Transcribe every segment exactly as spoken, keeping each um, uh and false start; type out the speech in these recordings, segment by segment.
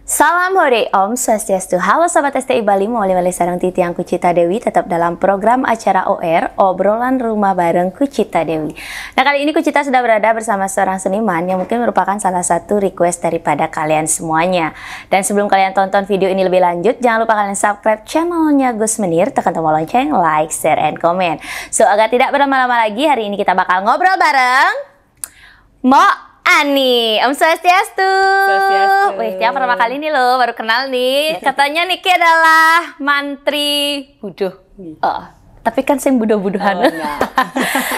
Salam hore, Om Swastiastu. Halo Sobat S T I Bali, mawali malih sareng titiang Kucita Dewi, tetap dalam program acara O R, Obrolan Rumah Bareng Kucita Dewi. Nah, kali ini Kucita sudah berada bersama seorang seniman yang mungkin merupakan salah satu request daripada kalian semuanya. Dan sebelum kalian tonton video ini lebih lanjut, jangan lupa kalian subscribe channelnya Gus Menir, tekan tombol lonceng, like, share, and comment. So, agar tidak berlama-lama lagi, hari ini kita bakal ngobrol bareng Mok Ani. Om Swastiastu. Swastiastu. Wih, tiang pertama kali nih loh, baru kenal nih. Katanya Niki adalah mantri buduh. Oh, tapi kan sing buduh-buduhan. Oh, enggak.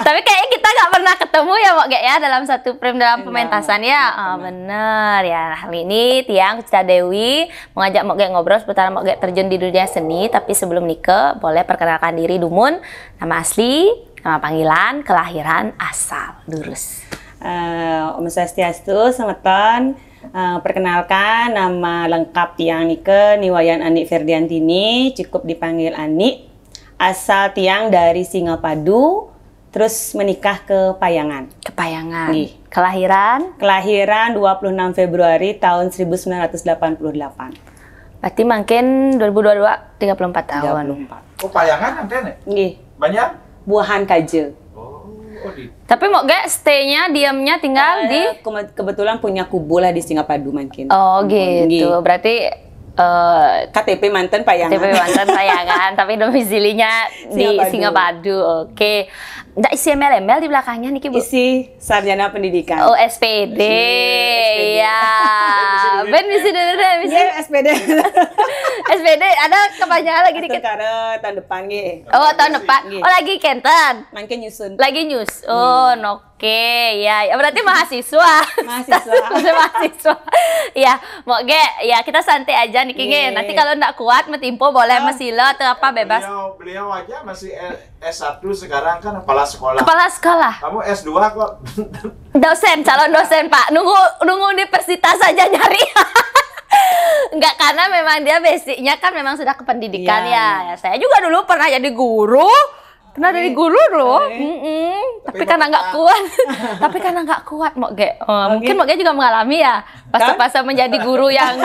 Tapi kayaknya kita nggak pernah ketemu ya, Mok Gek, ya, dalam satu frame dalam Enggak, pementasan enggak, ya. enggak Ah, pernah. Bener ya. Nah, kali ini tiang Kucita Dewi mau ngajak Mok Gek ngobrol seputar Mok Gek terjun di dunia seni. Tapi sebelum Nike, boleh perkenalkan diri dumun, nama asli, nama panggilan, kelahiran, asal, durus. Eh, Om Swastiastu, semeton. Eh, perkenalkan, nama lengkap tiang nike Ni Wayan Ani Ferdiantini, cukup dipanggil Ani. Asal tiang dari Singapadu, terus menikah ke Payangan. Kepayangan. Nggih. Kelahiran? Kelahiran dua puluh enam Februari tahun seribu sembilan ratus delapan puluh delapan. Berarti mungkin dua ribu dua puluh dua, tiga puluh empat tahun. Tiga puluh empat. Oh, Payangan enten ya? Nggih, Banyak? Buahan Kaja. Oh, oh di Tapi Mok Gek stay-nya, diamnya tinggal di? Eh, kema- kebetulan punya kubu lah di Singapadu mungkin. Oh, Nggih. gitu. Berarti eh K T P manten Payangan. K T P manten Payangan, tapi domisilinya di Singapadu. Singapadu. Oke. Ndak isi embel-embel di belakangnya niki, Bu? Isi sarjana pendidikan. Oh, S P D. S P D. Ya. Ben bisa dulu deh, bisa. Iya, S P D. S P D ada kepanjangan lagi dikit. Astungkara tahun depan nggih. Oh, tahun depan. Nggih. Oh, lagi kenten. Mangke nyusun. Lagi nyusun. Oke, ya, ya, berarti mahasiswa. Mahasiswa. Masih mahasiswa. Ya, Mok Gek, ya, kita santai aja niki nggih. Nggih. Nanti kalau ndak kuat metimpo boleh mesila atau apa, bebas. Beliau, beliau aja masih S satu, sekarang kan kepala sekolah. Kepala sekolah. Kamu S dua kok. Dosen, calon dosen, Pak. Nunggu nunggu universitas saja nyari. Enggak, karena memang dia basicnya kan memang sudah kependidikan. Iya, Ya. Saya juga dulu pernah jadi guru. Pernah jadi guru dulu. Mm-mm. Tapi, Tapi karena Mok nggak Gek kuat. Tapi karena nggak kuat, Mok Gek. Oh, mungkin Mok Gek juga mengalami ya. Pas Kan? pas menjadi guru yang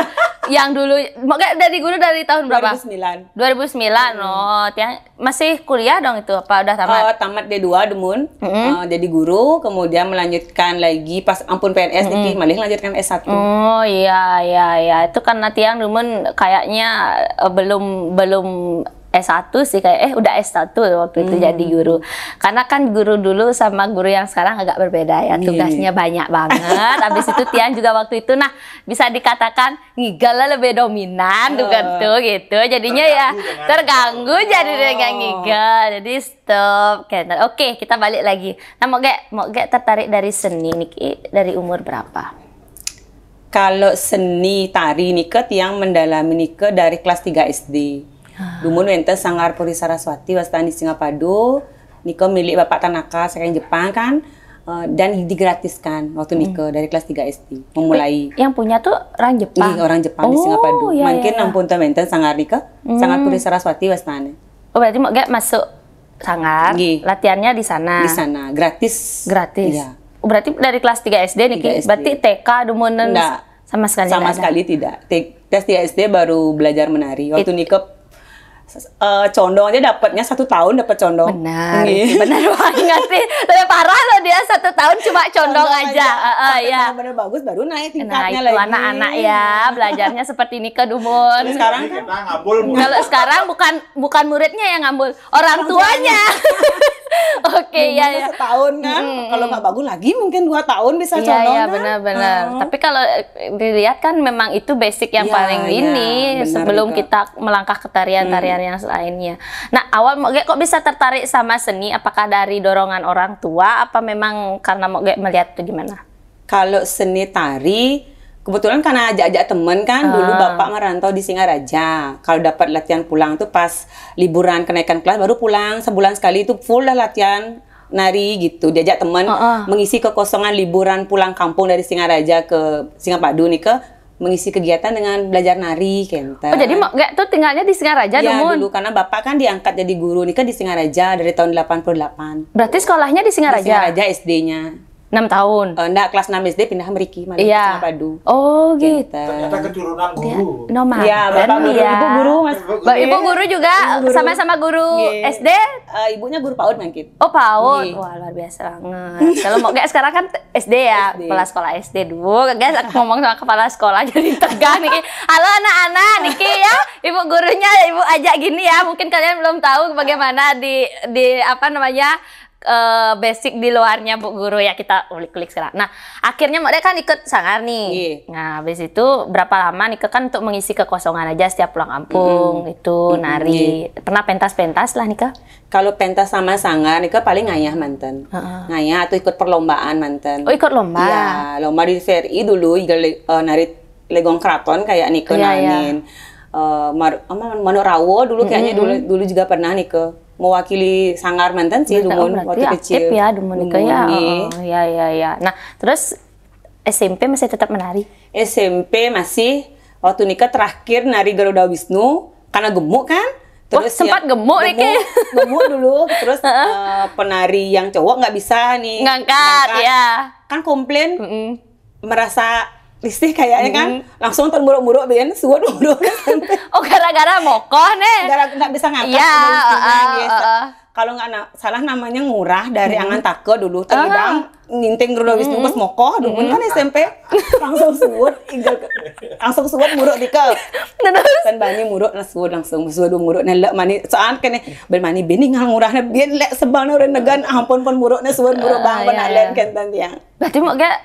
yang dulu, Mok Gek dari guru dari tahun berapa? dua ribu sembilan. dua ribu sembilan. Oh, tiang masih kuliah dong itu, apa udah tamat? Eh, tamat D dua dumun, Mm-mm. eh, jadi guru, kemudian melanjutkan lagi pas ampun P N S niki, malih lanjutkan S satu. Oh, iya, iya, iya. Itu karena tiang dumun kayaknya eh, belum belum S satu sih, kayak eh udah S satu waktu itu jadi guru. Karena kan guru dulu sama guru yang sekarang agak berbeda ya, Iya. Tugasnya banyak banget. Habis itu tiang juga waktu itu, nah, bisa dikatakan ngigel lebih dominan tuh kan tuh gitu. Jadinya ya Terganggu dengan terganggu jadi dengan Oh. ngigel. Jadi stop, kenten. Oke, kita balik lagi. Nah, Mok Gek, Mok Gek tertarik dari seni niki dari umur berapa? Kalau seni tari nika tiang mendalami nika dari kelas tiga S D. Dumun wenten Sanggar Puri Saraswati wastan di Singapadu, nika milik Bapak Tanaka saking Jepang kan, eh, dan digratiskan waktu nika dari kelas tiga S D memulai. Yang punya tuh orang Jepang. Nggih, orang Jepang di Oh, Singapadu. iya, Mungkin iya. Ampun ten wenten Sanggar nika, Sanggar Puri Saraswati wastane. Oh, berarti Mok Gek masuk Sanggar, Nggih. latihannya di sana. Di sana gratis. Gratis. Iya. Oh, berarti dari kelas tiga S D niki. Tiga S D. Berarti T K dumunan Ndak. sama sekali Sama nggak ada? Sekali tidak. Te- Kelas tiga S D baru belajar menari. Waktu nika eh, condong aja dapatnya satu tahun dapat condong. Benar, Nggih. Benar banget sih. Lebih parah loh, dia satu tahun cuma condong, Condong aja. aja. Heeh, Tapi ya. Kalau benar bagus baru naik Nah, tingkatnya itu lagi. Anak-anak ya, belajarnya seperti ini ke dumun. Sekarang Jadi kita ngabul, Bu. Kalau sekarang bukan bukan muridnya yang ngambul, orang tuanya. Oke, ya, Mungkin ya. Setahun kan, kalau nggak bagus lagi mungkin dua tahun bisa Iya, condong iya, kan. Benar-benar. Heeh. Tapi kalau eh, dilihat kan memang itu basic yang Iya, paling iya, ini benar sebelum juga. Kita melangkah ke tarian-tarian yang lainnya. Nah, awal Mok Gek kok bisa tertarik sama seni? Apakah dari dorongan orang tua? Apa memang karena Mok Gek melihat itu gimana? Kalau seni tari, kebetulan karena ajak-ajak temen kan, dulu Ah. Bapak merantau di Singaraja. Kalau dapat latihan pulang tuh pas liburan kenaikan kelas baru pulang, sebulan sekali itu full lah latihan nari gitu. Diajak teman Heeh. Mengisi kekosongan liburan pulang kampung dari Singaraja ke Singapadu nih, ke mengisi kegiatan dengan belajar nari, kenten. Oh, jadi Mok Gek tuh tinggalnya di Singaraja, Ya, dumun? Dulu karena bapak kan diangkat jadi guru nih, kan di Singaraja dari tahun delapan puluh delapan. Berarti sekolahnya di Singaraja? Di Singaraja S D-nya. Enam tahun. Eh, ndak, kelas enam S D pindah mriki malah Iya. Singapadu. Oh gitu. Kinten. Ternyata keturunan guru. Nomad. Ya, bapak Berarti guru, ya. Ibu guru, Mas. Ba- Ibu guru juga sama-sama guru Nggih. S D. Eh, ibunya guru PAUD mungkin. Oh PAUD. Nggih. Wah, luar biasa banget. Kalau mau kayak sekarang kan S D ya, S D. Kepala sekolah S D dulu. Guys, aku ngomong sama kepala sekolah jadi tegang nih. Halo anak-anak, niki ya. Ibu gurunya ibu ajak gini ya. Mungkin kalian belum tahu bagaimana di di apa namanya eh, basic di luarnya Bu Guru ya, kita ulik-ulik sekarang. Nah, akhirnya Mok Dek kan ikut sanggar nih. Iya. Nah, habis itu berapa lama nih kan untuk mengisi kekosongan aja setiap pulang kampung itu nari. Pernah pentas-pentas lah nih? Kalau pentas sama sanggar nika paling ngayah manten. Ngayah atau ikut perlombaan manten. Oh, ikut lomba. Iya, lomba di V R I dulu, iga le- eh, nari legong keraton kayak nika Iya, iya. nanin. Eh, mar, apa, Manuk Rawo dulu kayaknya dulu dulu juga pernah nika mewakili sanggar manten sih Berarti- dumun oh, berarti waktu aktif kecil. Ya dumun nika ya. Nggih. Oh, ya ya ya. Nah, terus S M P masih tetap menari. S M P masih waktu nika terakhir nari Garuda Wisnu karena gemuk kan. Wah, sempat ya, gemuk, Niki. Gemuk dulu, terus eh, penari yang cowok nggak bisa nih Ngangkat, ya. Kan komplain Mm-mm. merasa risih kayaknya kan, langsung termuruk-muruk biyen suwun muruk. Oh, gara-gara mokoh nih. Gara nggak bisa ngangkat Iya, sama istrinya, heeh, gitu. Heeh. Kalau nggak na- salah namanya ngurah dari angan take dulu, terhidang ninting Garuda Wisnu pas mokoh, dumun kan S M P langsung suwun, inggil ke- langsung suwun muruk nika. Terus Kan bani muruk lah suwun langsung suwun muruk nelek mani soal kene ben mani bini ngal ngurahne biyen lek sebane ora negan ampun pun murukne suwun muruk bang iya, penalen iya. Kenten tiang. Berarti mau gak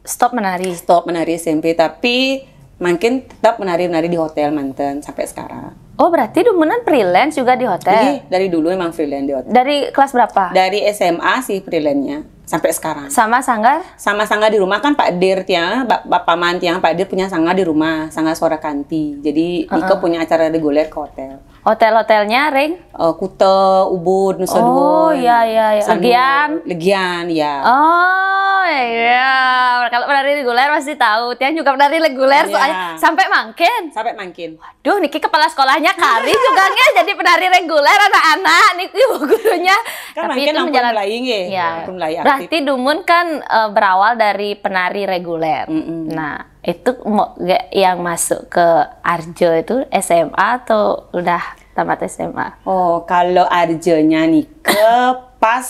stop menari? Stop menari S M P tapi mungkin tetap menari-menari di hotel manten sampai sekarang. Oh, berarti dumunan freelance juga di hotel? Jadi dari dulu emang freelance di hotel. Dari kelas berapa? Dari S M A sih freelance-nya sampai sekarang. Sama sanggar? Sama sanggar di rumah kan Pak Dir tiang, Bap- Bapak Man tiang, Pak Dir punya sanggar di rumah, sanggar Suara Kanti. Jadi Niko punya acara reguler ke hotel. Hotel-hotelnya ring? Eh, Kute, Ubud, Nusa Oh, Dua, iya, iya, iya. Sanur, Legian? Legian, ya. Oh iya, kalau penari reguler pasti tahu. Tiang juga penari reguler Iya. Soalnya sampai mangkin. Sampai mangkin. Duh, niki kepala sekolahnya kari juga nggih jadi penari reguler anak-anak niki ibu gurunya. Kan Tapi mangkin itu ampun menjalan mulai nggih. Ya. Ampun mulai aktif. Berarti dumun kan eh, berawal dari penari reguler. Mm-mm. Nah, itu mau gak yang masuk ke Arjo itu S M A atau udah tamat S M A? Oh, kalau Arjonya nike pas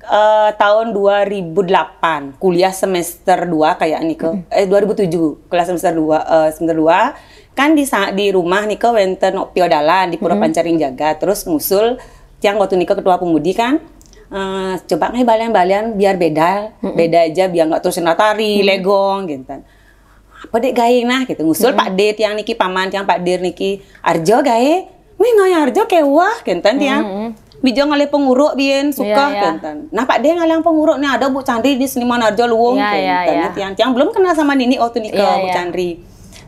eh, tahun dua ribu delapan, kuliah semester dua kayak nike. Eh dua ribu tujuh, kuliah semester dua eh, semester dua kan di sa- di rumah nike wenten piodalan di Pura Pancaring Jagat. Terus ngusul tiang waktu nike ketua pemudi kan eh, coba ngai balian-balian biar beda, beda aja biar nggak terus tari, legong gitu. Apa dek gawe nah gitu. Ngusul Pak D tiang niki paman tiang Pak Dir niki Arjo gawe. Mih ngai Arjo kewah kenten tiang. Bijo ngalih penguruk biyen suka Iya, iya. Kenten. Nah Pak D ngalih penguruk nih ada Bu Chandri di seniman Arjo Luwung Iya, iya, kenten. iya. Tiang tiang belum kenal sama Nini waktu nika Iya, Bu iya. Chandri.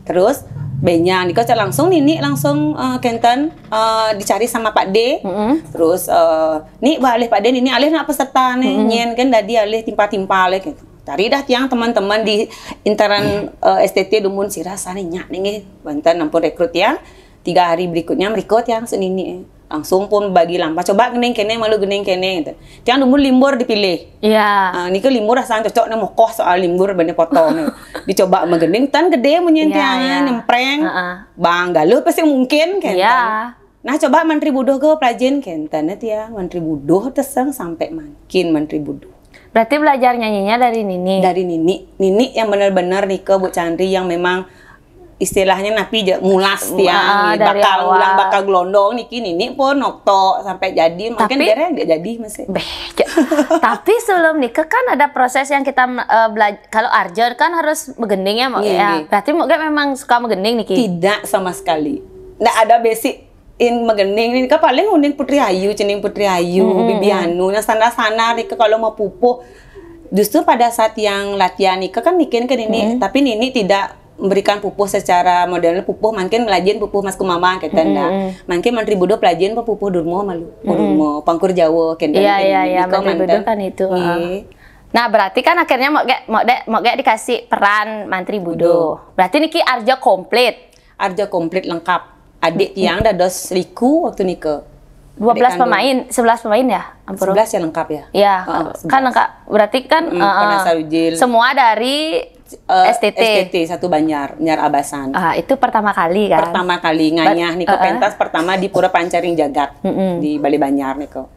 Terus benya nika cak langsung Nini langsung eh, kenten eh, dicari sama Pak D. Mm-mm. Terus eh, ni ba alih Pak D Nini alih nak peserta nih nyen kan dadi alih timpa-timpa alih gitu. Cari dah tiang teman-teman di intern eh, S T T dumun sira sane nyak nih nggih. Banten ampun rekrut tiang. Tiga hari berikutnya mereka tiang senini eh. Langsung pun bagi lampah coba gening kene malu gening kene gitu. Tiang dumun limbur dipilih. Iya. Ah, niki limbur asal cocok nih mokoh soal limbur bane potong nih. Dicoba megening tan gede munyin Iya, tiang iya. nyempreng. Heeh. Bang galuh pasti mungkin kenten. Iya. Nah coba menteri buduh ke pelajin kenten tiang menteri buduh teseng sampai mangkin menteri buduh. Berarti belajar nyanyinya dari Nini. Dari Nini, Nini yang benar-benar nike Bu Chandri yang memang istilahnya napi je mulas tiang Ah, nih. dari Bakal awal. Ulang bakal gelondong niki Nini pun nokto sampai jadi mungkin Tapi- bereng dia jadi masih. Beh, ja- tapi sebelum nikah kan ada proses yang kita eh, belajar. Kalau Arjo kan harus megening ya, mau Iya, ya. iya. Berarti mau gak memang suka megening niki? Tidak sama sekali. Ndak ada basic in megening ini kan paling uning Putri Ayu, cening Putri Ayu, Bibi Anu, nah standar-standar nih kalau mau pupuh. Justru pada saat yang latihan nih kan mikirin ke Nini, tapi Nini tidak memberikan pupuh secara model pupuh mungkin melajin pupuh mas kumama keten dah. Mungkin menteri buduh pelajin pupuh Durmo malu, Durmo pangkur Jawa kenten Iya, kenten iya, iya, nika menteri manten. Buduh kan itu, Iya. ah. Nah, berarti kan akhirnya mau gak mau dek mau gak dikasih peran mantri buduh. Berarti niki Arjo komplit. Arjo komplit lengkap. Adik tiang dados liku waktu nika. Dua belas Adik kandung. Pemain, sebelas pemain ya? Ampura. Sebelas ya lengkap ya? Ya, Heeh, kan lengkap. Berarti kan Mm, eh, pernah Sarujil. Semua dari Eh, S T T. S T T satu Banjar, Banjar Abasan. Ah, itu pertama kali kan? Pertama kali ngayah niko Heeh. pentas pertama di Pura Pancaring Jagat Mm-mm. di Balai Banjar niko.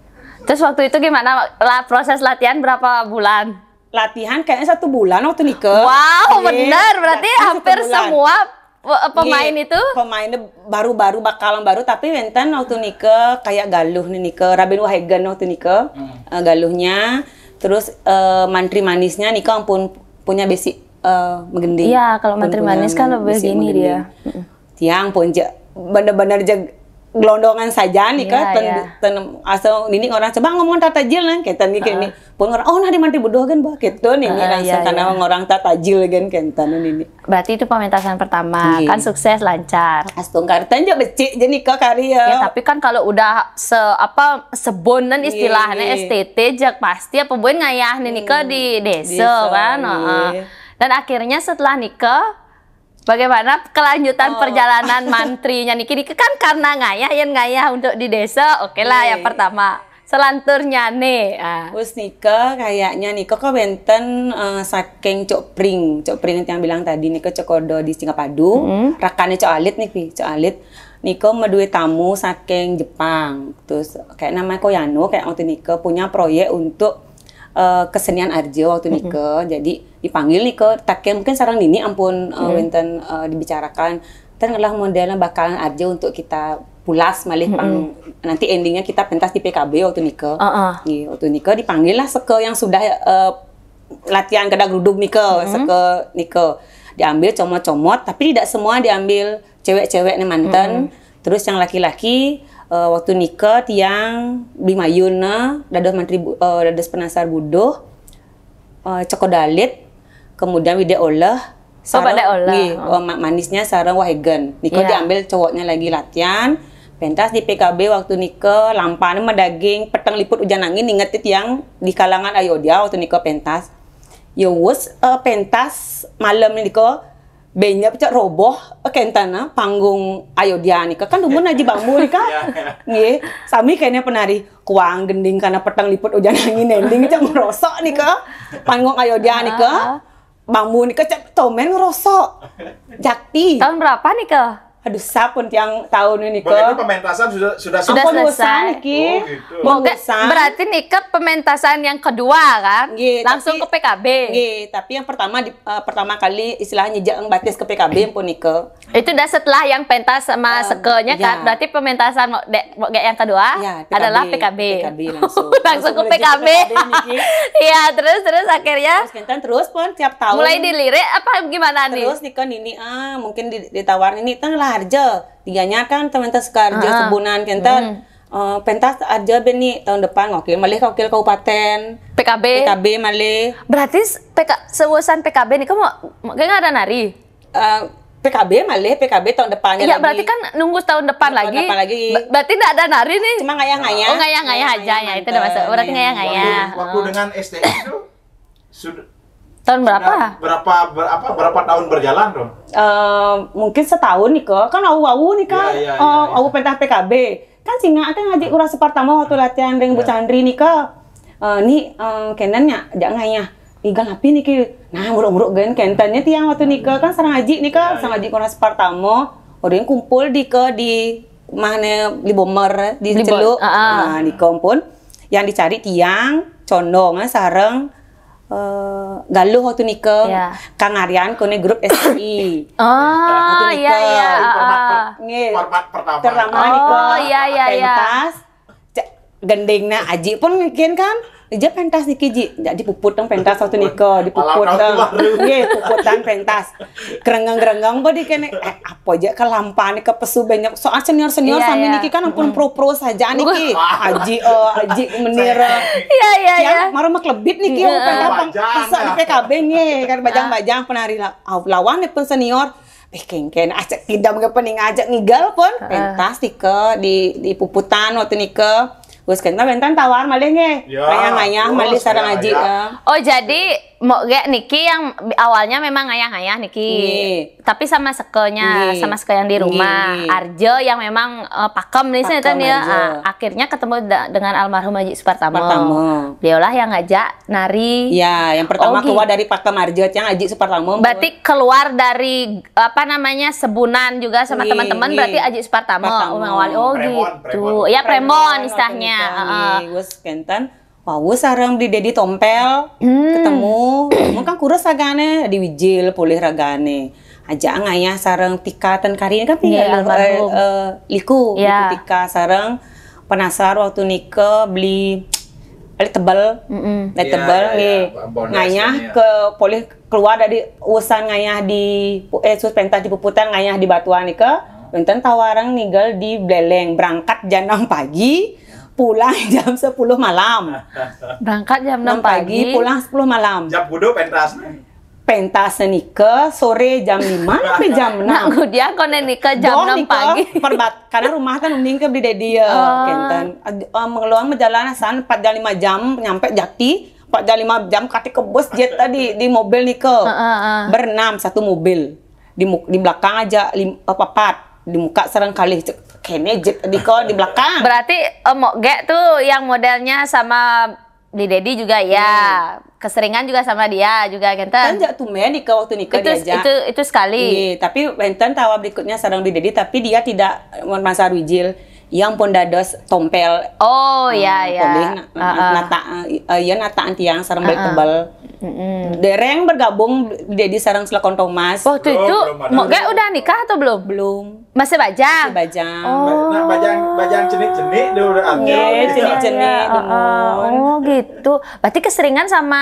Terus waktu itu gimana lah proses latihan berapa bulan? Latihan kayaknya satu bulan waktu niko. Wow, Iya, benar. Berarti latihan satu hampir bulan. Semua pe- pemain Iya, itu pemainnya baru-baru bakalan baru tapi wenten waktu niko kayak galuh nih niko Rabin Wahegen waktu niko. Eh, galuhnya terus eh, mantri manisnya niko ampun punya basic eh, menggending. Iya, kalau Pun mantri punya manis kan men- lebih basic gini dia. menggending. Tiang pun je bener-bener je gelondongan saja nih Iya, kan ten, iya. ten asal nini orang coba ngomong tata jil kan kita nih kayak ini pun orang oh nah di mantri buduh kan bah gitu nih Heeh, langsung iya, karena iya. orang tata jil kan kita nih. Berarti itu pementasan pertama Iya. Kan sukses lancar. Astungkar tanja becik je nika kari Ya, ya. Tapi kan kalau udah se apa sebonan istilahnya Iya. S T T jak pasti apa buin ngayah nih nikah di desa, Desa, kan. iya. Heeh. Dan akhirnya setelah nikah bagaimana kelanjutan Oh. Perjalanan mantrinya niki niki kan karena ngayah yang ngayah untuk di desa, oke lah Iya. Yang pertama. Selanturnya nih, ah. Terus nika kayaknya nika kok benten eh, saking Cok Pring, Cok Pring yang bilang tadi nika Cok Kodo di Singapadu, rakannya Cok Alit nih pi, Cok Alit. Nika medue tamu saking Jepang. Terus kayak namanya Koyano kayak waktu nika punya proyek untuk eh, kesenian Arjo waktu nika. Jadi dipanggil nika taken mungkin sarang nini ampun eh, wenten eh, dibicarakan. Ten lah modelnya bakalan Arjo untuk kita pulas malih pang nanti endingnya kita pentas di P K B waktu nika. Heeh. Iya, waktu nika dipanggil lah seke yang sudah eh, latihan kedak geruduk nika, seke nika diambil comot-comot tapi tidak semua diambil cewek-cewek nih manten. Terus yang laki-laki eh, waktu nika tiang bimayun na dados mantri bu- eh, dados penasar buduh eh, Coko Dalit, kemudian Wide Oleh, Oh, Wide Oleh. Nggih, eh, ma- manisnya sareng Wahegen. Nika Iya. Diambil cowoknya lagi latihan. Pentas di P K B waktu nika lampane medaging peteng liput ujan angin inget tiang di kalangan Ayodya waktu nika pentas. Ya wis eh, pentas malam nika benyap cak roboh eh, kentana panggung Ayodya nika kan dumun aji bambu nika. Nggih, sami kene penari kuang gending karena peteng liput ujan angin ending cak merosok nika panggung Ayodya nika. Bambu nika cak tomen ngerosok. Jakti. Tahun berapa nikah? Aduh sapun tiang tahun ini Bang, itu ke. Pementasan sudah sudah Sudah selesai. selesai. Niki. Oh, gitu. Oke, Pementasan. Berarti nikah pementasan yang kedua kan? Nggih, Langsung tapi- ke P K B. Nggih, tapi yang pertama di eh, pertama kali istilahnya jak batis ke P K B pun nika. Itu udah setelah yang pentas sama sekenya kan? ya. Berarti pementasan mau dek mau yang kedua Ya, P K B, adalah P K B. P K B langsung. Langsung ke Langsung P K B. menuju ke P K B niki. Iya, terus terus akhirnya Terus kita terus pun tiap tahun. Mulai dilirik apa gimana nih? Terus nika nini ah mungkin di, ditawarin ini teng lah harja. Diganya kan teman tes kerja Heeh. Sebunan kenten. Eh, pentas aja beni tahun depan wakil malih wakil kabupaten P K B. P K B malih. Berarti s- P K, seusan P K B nih kamu mau kayak nggak ada nari? Eh, P K B malih P K B tahun depannya Iya, lagi. berarti kan nunggu tahun depan Tahun lagi. depan lagi. Ba- Berarti nggak ada nari nih. Cuma ngayah-ngayah. Oh, ngayah-ngayah aja ya, itu udah masuk. Berarti ngayah-ngayah. Waktu, waktu dengan S T S itu sudah Tahun berapa? sudah berapa ber- apa berapa tahun berjalan tuh? Eh, mungkin setahun nih kok kan awu-awu nih kak. Iya, iya, Eh, iya, iya. Awu pentas P K B kan singa kan ngaji urang separtamo waktu latihan ring Bu Chandri nih kak. Eh, nih eh, kenen ya jak ngayah igal api nih ki nah muruk-muruk gen kentennya tiang waktu nika kan sarang aji nih kak sarang aji kurang separtamo orang kumpul di ke di mana di Bomer di Libon, Celuk ah, ah. Nah, di kompon yang dicari tiang condong eh, sareng eh, galuh waktu nika Iya. kang Aryan kone grup S T I Oh, Waktu iya nika. iya. Di format Ah, per- ah. Nggih. format pertama. Pertama Oh, nika iya, iya, iya. Pentas. Cek gendingna aji pun mungkin kan. Ija pentas niki ji. Jadi puput dong pentas waktu nika dipuput Alam dong. baru. Nggih, puputan pentas. Gerenggang-gerenggang bo di kene eh, apa aja kelampane ke pesu banyak soal senior-senior Iya, sami iya. niki kan ampun pro-pro saja niki. Aji eh aji menir. Iya iya iya. Ya, maro maklebit niki Iya. pentas Bajang, pesu di ya. P K B nggih kan bajang-bajang penari la- aw- lawan pun senior. Eh kengken acak kidam ke pening ajak ngigal pun pentas nika di di puputan waktu nika Wis kénten, wénten tawar malih nggih. Ya, Ngayah-ngayah terus malih sareng Aji. ngayah-ngayah. Eh. Oh, jadi Mok Gek niki yang awalnya memang ngayah-ngayah niki. Nggih. Tapi sama sekenya, Nggih. sama seke yang di rumah. Nggih. Arjo yang memang eh, pakem nih saya Pakem ya. Arjo. Ah, akhirnya ketemu da- dengan almarhum Haji Supartamo. Pertama. Beliaulah yang ngajak nari. Ya, yang pertama Oh, keluar gitu. Dari Pakem Arjo, yang Aji Supartamo. Berarti keluar dari apa namanya, Sebunan juga sama Nggih, teman-teman, nggih. Berarti Aji Supartamo Supartamo. mengawali. Oh, Premon, gitu. premon. Ya, premon Premon istilahnya. Waktu nikah, Heeh. nggih. Wis kénten. Wau sareng Bli Dedi Tompel Hmm. ketemu. Mun kan kurus ragané, Di Wijil pulih ragané. Aja ngayah sareng Tika ten Karin kan Nggih, eh, almarhum. eh, Liku, Ya. Liku Tika sareng penasar waktu nika Bli Bli Tebel. Mm-mm. Bli Ya, Tebel ya, nggih. Bondas Ngayah ini ya. Ke polih keluar dari usan ngayah di eh sus pentas di Puputan, ngayah di Batuan nika. Wénten tawaran nigel di Buleleng, berangkat jam enam pagi, pulang jam sepuluh malam. Berangkat jam enam Enam pagi, pagi. Pulang sepuluh malam. Jam kudu pentas. Pentas nika sore jam lima sampai jam Nak enam. Ngudiang koné nika jam Doh enam nika pagi. Perbat karena rumah kan uning ke Bli Dedi ya. Oh. Kénten. Ad- eh, mengeluang perjalanan san empat jam lima jam nyampe Jati, empat jam lima jam kati ke bus jet tadi di mobil nika. Heeh, heeh. Berenam satu mobil. Di mu- di belakang aja lim, apa empat. Di muka sareng kalih. Cek, kéné jet nika di belakang. Berarti eh, Mok Gek tuh yang modelnya sama Bli Dedi juga ya. Keseringan juga sama dia juga Kan kénten. Jak tumben nika waktu nika Itu diajak. itu itu sekali. Iya, tapi wénten tawa berikutnya sareng Bli Dedi, tapi dia tidak merasa Wijil. Yang pun dados Tompel. Oh, ya ya. Polih na- Heeh. nata eh, iya nataan tiang sareng Bli Heeh. Tebel. Mm-mm. Dereng bergabung Bli Dedi sareng Selekon Thomas. Waktu Belum, itu belum ada. Mok Gek udah nikah atau belum? Belum. Masih bajang. Masih bajang. Oh. Nah, bajang bajang cenik-cenik dia udah ada. Iya, cenik-cenik, Iya, heeh. demen. Oh, gitu. Berarti keseringan sama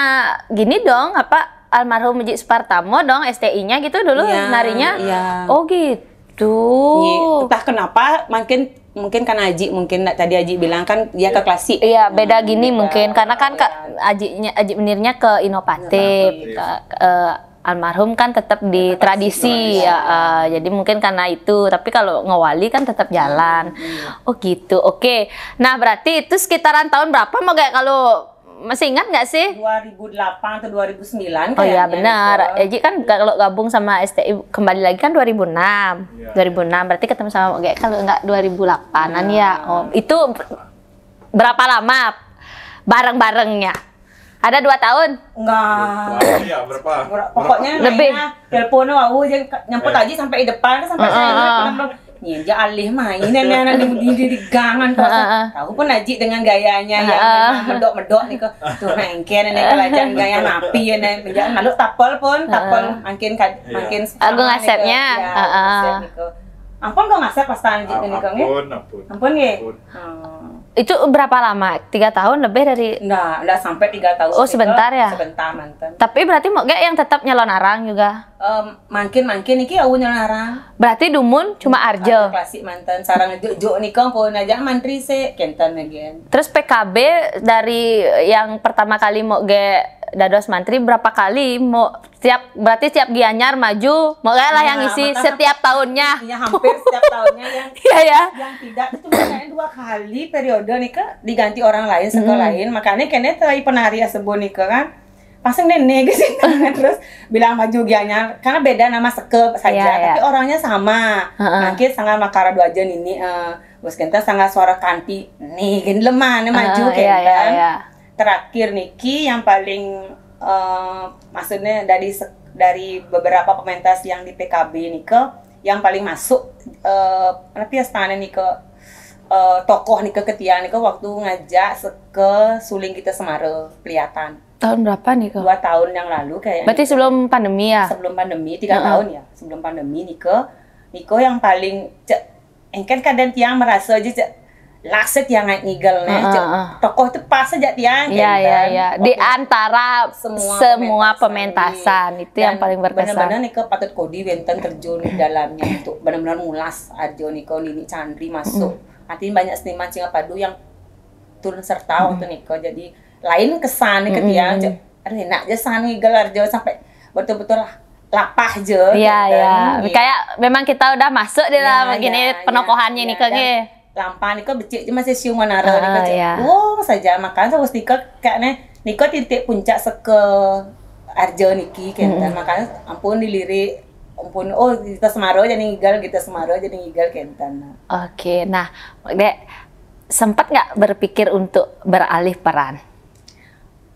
gini dong, apa, almarhum Haji Supartamo dong, S T I-nya gitu dulu Iya, narinya. Iya. Oh, gitu. Iya, entah kenapa mungkin mungkin kan Aji mungkin nak tadi Aji bilang kan dia ke klasik. Iya, beda gini beda. Mungkin karena kan Kak Iya. Ajinya Aji Menirnya ke inovatif, Inovatif. Ke, eh, almarhum kan tetap di tradisi ya. Eh, jadi mungkin karena itu, tapi kalau ngewali kan tetap jalan. Oh, gitu. Oke. Nah, berarti itu sekitaran tahun berapa, Mok Gek, kalau masih ingat nggak sih? dua ribu delapan atau dua ribu sembilan Oh, iya, kayaknya benar. gitu. Aji kan kalau gabung sama S T I kembali lagi kan dua ribu enam. Iya. Dua ribu enam, berarti ketemu sama Mok Gek kalau nggak dua ribu delapan-an ya. Nah. Oh, itu berapa lama bareng-barengnya? Ada dua tahun? Enggak. Wah, iya, berapa? Pokoknya Lebih. Mainnya telepon wau aja nyampe Eh. Aji sampai di depan sampai Heeh, saya heeh. bilang, "Nih, dia alih main nenek di, di, di gangan." Heeh, heeh. Tahu pun Aji dengan gayanya yang Heeh. memang medok-medok nih kok. Tuh nengke nenek kelajan gaya napi ya nenek. Jangan malu tapel pun, tapel Heeh. makin kad, Iya. makin Agung sama asepnya, nih, kok. Ya, heeh. Asep nih kok. Ampun kok ngasep pas tangan Aji Ah, nih kok nggih. Ampun, ampun. Ampun nggih. Ampun. Hmm. Itu berapa lama? Tiga tahun lebih dari? Nah, udah sampai tiga tahun. Oh, sebentar ya? Sebentar manten. Tapi berarti Mok Gek yang tetap nyalon arang juga. Em, makin makin iki awu nyalon arang. Berarti dumun cuma Arjo. Klasik manten sarang juk-juk nika pun aja mantri sih kenten again. Terus P K B dari yang pertama kali Mok Gek dados mantri berapa kali? Mok tiap berarti tiap Gianyar maju, Mok Gek lah yang Nah, ngisi maka- setiap tahunnya. Ya hampir setiap tahunnya yang Iya ya. yang tidak itu cuma kayaknya dua kali periode nika diganti orang lain sekolah lain makanya kene tadi penari sebut nika kan pasang nenek ke sini terus bilang maju Gianyar karena beda nama seke saja Iya, iya. Tapi orangnya sama Heeh. Mungkin sangat makara dua aja nini eh bos kenta sangat suara kanti nih gini lemah nih maju Heeh, iya, kenta iya, iya. Terakhir niki yang paling eh, maksudnya dari se- dari beberapa pementas yang di P K B nika yang paling masuk eh apa ya stane nika eh, tokoh nika ketiang nika waktu ngajak seke suling kita Semara pelihatan Tahun berapa nih kok? dua tahun yang lalu kayaknya Berarti sebelum pandemi ya? sebelum pandemi tiga Heeh. tahun ya sebelum pandemi nika nika yang paling cek engken kadang tiang merasa aja cek lakset yang ngigel nih Heeh, cek heeh. Tokoh itu pas aja tiang Iya, iya, iya. Di antara Semua semua, pementasan. pementasan, itu yang Dan paling berkesan. Benar-benar nih ke patut kodi wenten terjun di dalamnya untuk benar-benar ngulas Arjo Niko Nini Chandri masuk. Artinya banyak seniman Singapadu yang turun serta waktu Niko jadi lain kesan nih ke tiang cek aduh enak aja san ngigel Arjo sampai betul-betul lah lapah aja Iya, gitu. iya. Iya. Kayak memang kita udah masuk di Iya, dalam gini iya, penokohannya iya, nih kok dan nggih. Lampang nika becik ja masih siung manara nika. Oh, saja makan saus nika kak ne. Nika titik puncak seka arja niki kenten. Makanya ampun dilirik, ampun, oh, kita semara jadi ngigal, kita semara jadi ngigal kenten. Oke, nah, Dek, sempat nggak berpikir untuk beralih peran?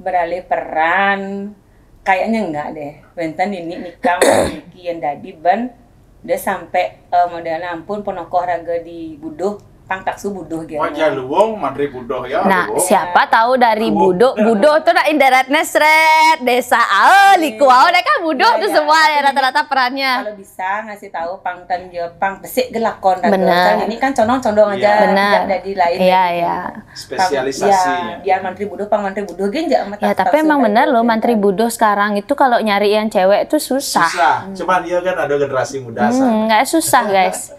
Beralih peran, kayaknya enggak deh. Wenten ini nikah niki yang dadi ben udah sampai uh, modalnya ampun penokoh raga di buduh pang taksu buduh gitu. Wajah luwung mantri buduh ya. Nah, siapa tahu dari buduh, buduh tuh nak indaratnya seret desa, oh, liku, oh, kan buduh tuh semua ya rata-rata perannya. Kalau bisa ngasih tahu pang tan ya pang besik gelakon raga. Benar. Ini kan condong-condong aja. Benar. Jadi lain. Iya, iya. Spesialisasi. Ya, biar mantri buduh pang mantri buduh gen. Ya, tapi emang bener loh, mantri buduh sekarang itu kalau nyari yang cewek tuh susah. Susah. Cuman dia kan ada generasi muda. Hmm, nggak susah, guys.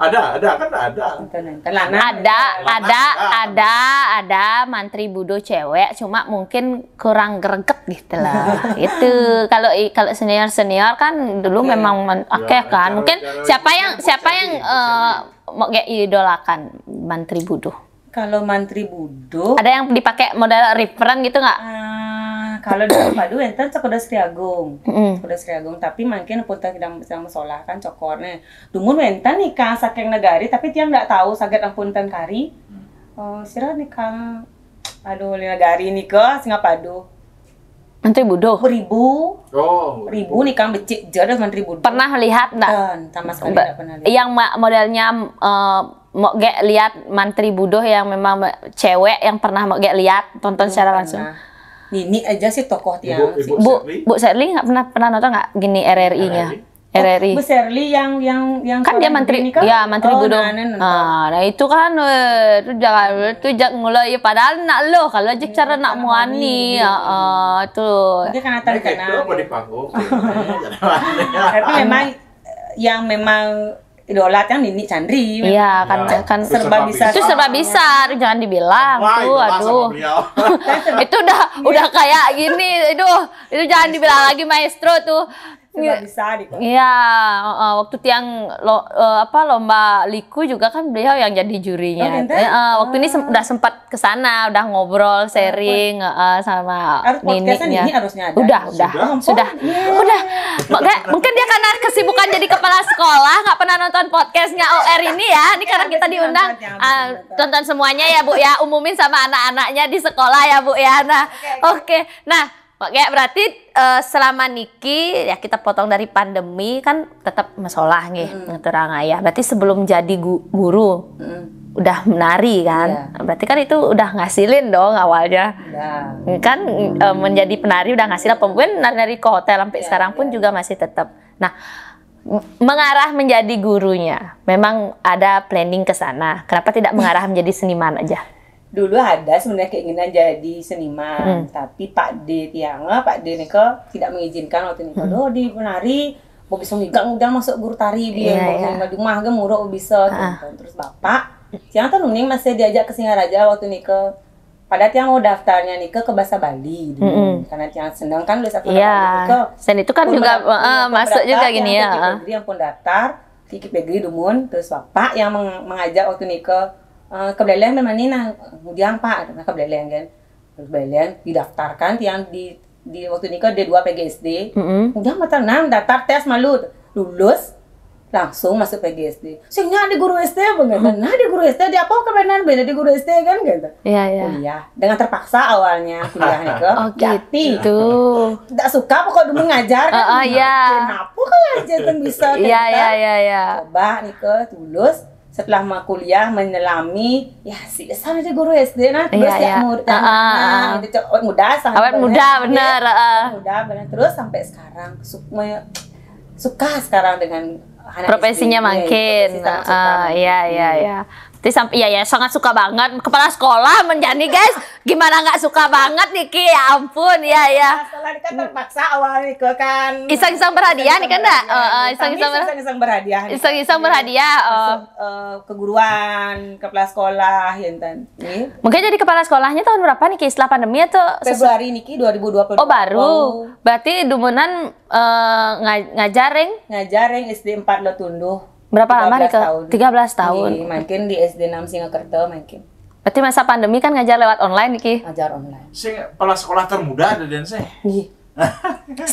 Ada, ada kan ada. Ada, ada, ada, ada mantri buduh cewek, cuma mungkin kurang greget gitu lah. Itu kalau kalau senior senior kan dulu memang oke kan. Mungkin siapa yang siapa yang uh, mau kayak idolakan mantri buduh? Kalau mantri buduh, ada yang dipakai modal reference gitu nggak? Uh, kalau di padu enten Cokodas Triagung, Cokodas Triagung. Tapi mungkin pun tidak sedang sekolah kan cokornya. Dumun wenten nih kang saking negari tapi tiang nggak tahu saget ampun ten kari. Oh, sira nih kang, aduh negari nih ke Singapadu. Menteri Buduh. Ribu. Oh. Ribu nih kang becik jer Menteri Buduh. Pernah lihat nggak? Sama sekali nggak pernah lihat. Yang modelnya uh, mau gak lihat Mantri Buduh yang memang cewek yang pernah mau gak lihat tonton secara langsung. Nini aja sih tokoh tiang. Bu Bu Serli nggak pernah pernah nonton nggak gini R R I-nya? R R I. Bu Serli yang yang yang kan dia mantri, ya mantri oh, buduh. Nah, nah, nah itu kan eh, itu jangan itu jangan mulai ya, padahal nak lo kalau aja cara nak muani ya uh, tuh. Dia kan atas kenal. Itu apa di panggung? Tapi memang yang memang idola kan Nini Chandri. Iya kan kan serba bisa. Itu serba bisa, jangan dibilang. Tuh aduh. Itu udah udah kayak gini. Itu itu jangan dibilang lagi maestro tuh. Serba bisa gitu. Iya, uh, waktu tiang lo, uh, apa lomba liku juga kan beliau yang jadi jurinya. Oh, uh, waktu ini sem udah sempat ke sana, udah ngobrol, sharing uh, sama nininya. Ini harusnya ada. Udah, udah. Sudah. Sudah. Udah. Mungkin dia karena kesibukan jadi kepala sekolah nggak pernah nonton podcastnya O R ini ya. Ini karena kita diundang. Uh, tonton semuanya ya Bu ya, umumin sama anak-anaknya di sekolah ya Bu ya. Nah, oke. Okay. Nah, Oke, berarti uh, selama niki ya kita potong dari pandemi kan tetap mesolah nih hmm. Ngeterang ayah. Berarti sebelum jadi gu guru hmm. Udah menari kan, yeah. Berarti kan itu udah ngasilin dong awalnya. Yeah. Kan uh, menjadi penari udah ngasil apa pun nari-nari ke hotel sampai yeah, sekarang pun yeah. Juga masih tetap. Nah, mengarah menjadi gurunya, memang ada planning ke sana. Kenapa tidak mengarah menjadi seniman aja? Dulu ada sebenarnya keinginan jadi seniman, hmm. Tapi Pak D tiang, Pak D nika tidak mengizinkan waktu nika. Hmm. Doh di penari, mau bisa ngigang udah masuk guru tari dia, yeah, yeah. Di rumah kan muruk bisa. Uh-uh. Gitu. Terus bapak, tiang tuh nuning masih diajak ke Singaraja waktu nika. Pada tiang mau daftarnya nika ke bahasa Bali dulu, mm-hmm. Karena tiang senang kan lu satu yeah. Nika. Dan itu kan juga uh, masuk juga gini ya. Yang pun daftar, Kiki Pegri dumun, terus bapak yang mengajak waktu nika uh, ke Beleleng memang ini nah, kemudian pak, nah ke Beleleng kan, terus Beleleng didaftarkan tiang di di waktu nika D dua P G S D, mm -hmm. Udah mata enam daftar tes malu, lulus, langsung masuk P G S D. Sing nya di guru S D banget, nah di guru S D di apa kebenaran beda di guru S D kan gitu. Iya iya. Kuliah dengan terpaksa awalnya kuliah nika. Oh gitu. Tidak suka pokok dulu ngajar kan. Oh iya. Kenapa kalau aja itu bisa? Iya iya iya iya. Coba nika lulus, setelah mau kuliah menyelami ya si sana aja guru S D nah terus ya murid uh, muda awet muda bener uh. Muda bener terus sampai sekarang suka sekarang dengan profesinya makin uh, iya iya iya. Terus sampai iya ya sangat suka banget kepala sekolah menjadi guys gimana nggak suka banget nih Ki ya ampun ya ya. Sekolah kan terpaksa awal nih kan. Iseng-iseng berhadiah nih kan dah. Iseng-iseng berhadiah. Iseng-iseng berhadiah. Uh, keguruan kepala sekolah ya enten. Mungkin jadi kepala sekolahnya tahun berapa nih Ki setelah pandemi atau Februari niki dua ribu dua puluh. Oh baru. Berarti dumunan uh, ngajaring ngajaring S D empat lo tunduh. Berapa lama tiga belas niki? Tahun. Tiga belas tahun. Iya, mungkin di S D enam Singakerta mungkin. Berarti masa pandemi kan ngajar lewat online niki? Ngajar online. Sing kepala sekolah termuda ada dan sih. Iya.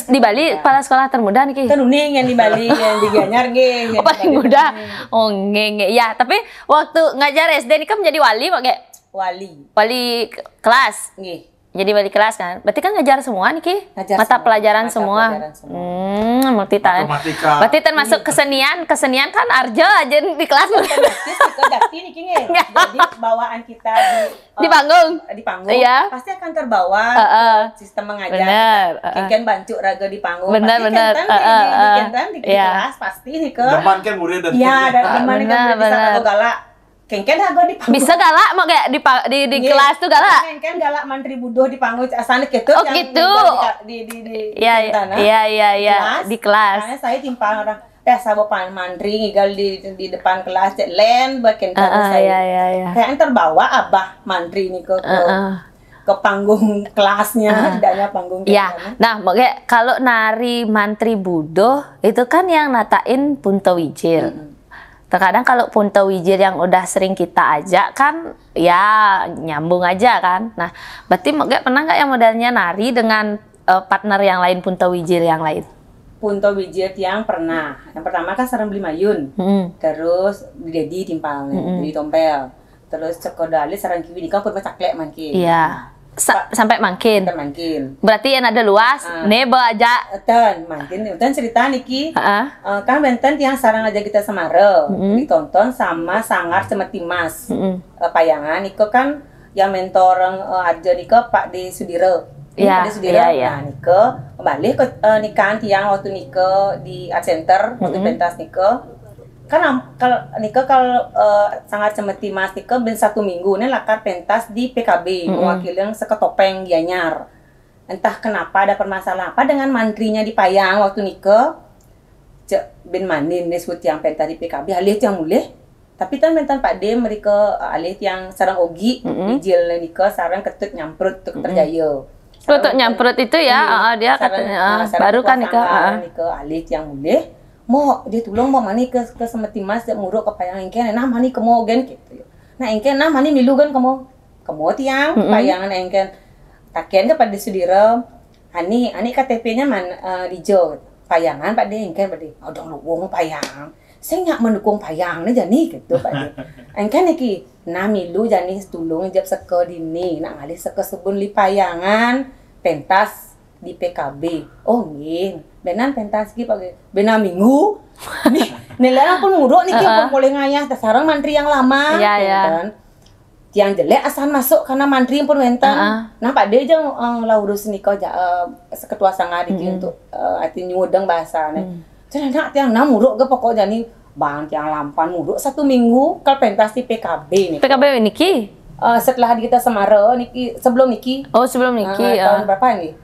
Di Bali kepala sekolah termuda niki? Kan uning yang di Bali, yang di Gianyar nggih. Oh, paling muda. Oh, nggih, nggih. Ya, tapi waktu ngajar S D niki menjadi wali kok kayak Wali. Wali ke- kelas. Nggih. Jadi wali kelas kan? Berarti kan ngajar semua niki? Ngajar Mata semua. pelajaran Mata semua. Pelajaran semua. Hmm, multi talent. Matematika. Berarti termasuk kesenian, kesenian kan arjo aja di kelas. Praktis ke dakti niki nggih. Jadi bawaan kita di Di panggung. Di panggung Iya. Pasti akan terbawa Heeh. Sistem mengajar. Benar, heeh. Kengken bancu raga di panggung. Benar, Pasti benar. Kengken kan Heeh, di, di heeh. Kengken di, di Iya. Kelas pasti nih ke. Deman kan murid dan Iya, ada Ah, deman kan benar, bisa benar. Raga galak. Kengken raga di panggung. Bisa galak mau kayak di pa- di, di Iya. Kelas tuh galak. Kengken galak mantri buduh di panggung asana gitu. Oh, Yang gitu. Di, di, di, di, Iya, di sana. iya, iya, iya. Kelas. Di kelas. Karena saya timpal orang biasa bawa pan- mantri ngigal di di depan kelas cek len buat Kengken Heeh, saya. Iya, iya, iya. Kayak terbawa abah mantri nih ke ke, Heeh. ke panggung kelasnya, tidak hanya panggung Ya, Kengken. Nah, mau kayak kalau nari mantri buduh itu kan yang natain Punto Wijil. Terkadang kalau Punto Wijil yang udah sering kita ajak kan ya nyambung aja kan. Nah, berarti mau kayak pernah nggak yang modelnya nari dengan eh, partner yang lain, Punto Wijil yang lain? Punto Wijil tiang pernah. Yang pertama kan sareng Beli Mayun. Hmm. Terus Dedi timpalnya, Dedi Tompel. Terus Ceko Dalit sareng Kiwi nika pun macaklek mangkin. Iya. Sa- sampai mangkin. Sampai mangkin. Berarti yang ada luas, Ah. Nebo aja. Ten, mangkin ten cerita niki. Heeh. Eh, kan wenten tiang sarang aja kita Semara ditonton sama Sanggar Cemeti Mas. Eh, Payangan niko kan yang mentor eh, Arjo niko Pak De Sudiro. Ini Iya, Pak De Sudiro. Iya, iya. Nah, niko balik ke eh, nikahan tiang waktu niko di Art Center, waktu pentas niko. Kan am- kal niko kal eh, Sanggar Cemeti Mas niko ben satu minggu nih lakar pentas di P K B mewakili yang seketopeng Gianyar. Entah kenapa ada permasalahan apa dengan mantrinya di Payang waktu niko. Cek ben manin nih sut yang pentas di P K B alih tiang mulih. Tapi tan mentan Pak De mereka eh, alih tiang sarang Ogi, Ijil niko sarang Ketut Nyamprut tuh Keterjaya. Ketut Nyamprut itu ya, ah, dia Sarang- katanya ah, ah, sarang baru kan Ketua nikah. Sanggar Ah. Niko alih tiang mulih. Mau dia tolong mau mani ke ke Semeti Mas dia muruk ke Payang engken nah mani kemo gen gitu. Nah engken nah mani milu kan kemo. Kemo tiang Payangan engken. Taken ke Pak De Sudiro. Ani ani K T P-nya mana eh, di Jo. Payangan Pak De engken Pak De. Oh dong lu wong Payang. Saya nyak mendukung Payang nih jani gitu Pak De. Engken iki. Nah milu jani tulung jep seko dini. Nak ngalih seko sebun li Payangan pentas di P K B. Oh nggih. Benan pentas ki Pak De. Benan minggu. Nih, nilai pun muruk niki pun boleh ngayah sarang mantri yang lama. Iya, iya. Kan. Tiang jelek asan masuk karena mantri pun wenten. Heeh. Nah Pak De jeng eh, lah urus nika ja, eh, seketua sanggar iki untuk eh, arti nyudeng bahasa nih. Jadi nak tiang nah muruk ke pokok jani bang tiang lampan muruk satu minggu kal pentas di P K B nih. P K B niki. Eh, setelah kita Semara niki sebelum niki. Oh, sebelum niki. Eh, tahun Ah. berapa nih?